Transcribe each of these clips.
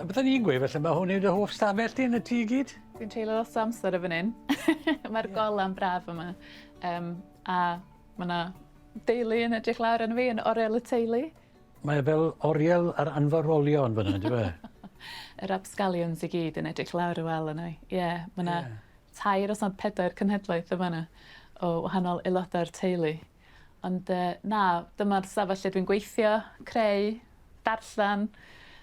Bydden i'n gweud felly ma' hwn yw dy hoff stafell di yn y tŷ i gyd? Dwi'n treulio lot o amser yn fan 'yn. Ma'r gola'n braf yma. Yym a ma' 'na deulu yn edrych lawr arno fi yn oriel y teulu. Mae e fel oriel yr anfarwolion fan 'na on'd yw e? Y rapsgalions i gyd yn edrych lawr y wal arno i. Ie ma' 'na tair os nad pedair cenhedlaeth yn fan 'na o wahanol aelodau'r teulu. Ond yy na, dyma'r stafell lle dwi'n gweithio, creu, darllen,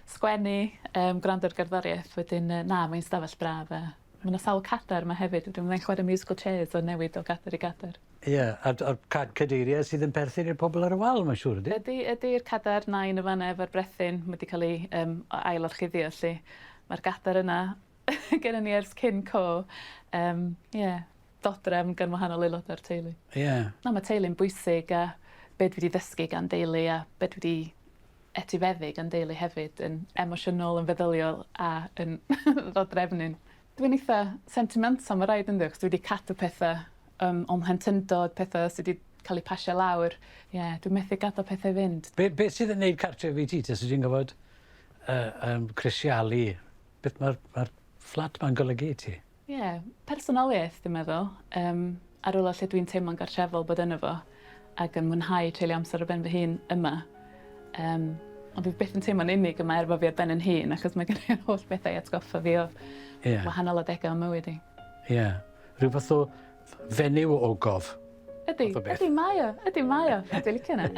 sgwennu, yym gwrando ar gerddoriaeth. Wedyn yy na, mae'n stafell braf a ma' 'na sawl cadair 'ma hefyd wedyn fyddai'n chware musical chairs o newid o gadair i gadair. Ie, a d- a'r ca- cadeirie sydd yn perthyn i'r pobol ar y wal mae'n siŵr ydi? Ydi ydi'r cadair nain yn fan 'na efo'r brethyn ma' 'di ca'l ei yym ail orchuddio 'lly. Ma'r gadair yna gennyn ni ers cyn co. Yym ie. Dodrefn gan wahanol aelodau'r teulu. Ie. Na ma' teulu'n bwysig a be' dwi 'di ddysgu gan deulu a be' dwi 'di etifeddu gan deulu hefyd yn emosiynol yn feddyliol a yn ddodrefnyn. Dwi'n eitha sentimental ma' raid yndi achos dwi 'di cadw petha yym o'm mhlentyndod petha sy 'di ca'l eu pasio lawr. Ie dwi methu gadal pethe i fynd. Be' be' sydd yn neud cartref i ti tase ti'n gorfod yy yym crisialu beth ma'r ma'r fflat 'ma'n golygu i ti? Ie, personoliaeth dwi'n meddwl. Yym a rywle lle dwi'n teimlo'n gartrefol bod yno fo ac yn mwynhau treulio amser ar ben fy hun yma. Yym ond dwi byth yn teimlo'n unig yma er bo' fi ar ben 'yn hun achos mae gen i'r holl bethau i atgoffa fi o... Ie. ...wahanol adega o'm mywyd i. Ie. Rhyw fath o fenyw o ogof. Ydi. Fath o beth. Ydi mae o ydi mae o. Dwi licio 'na.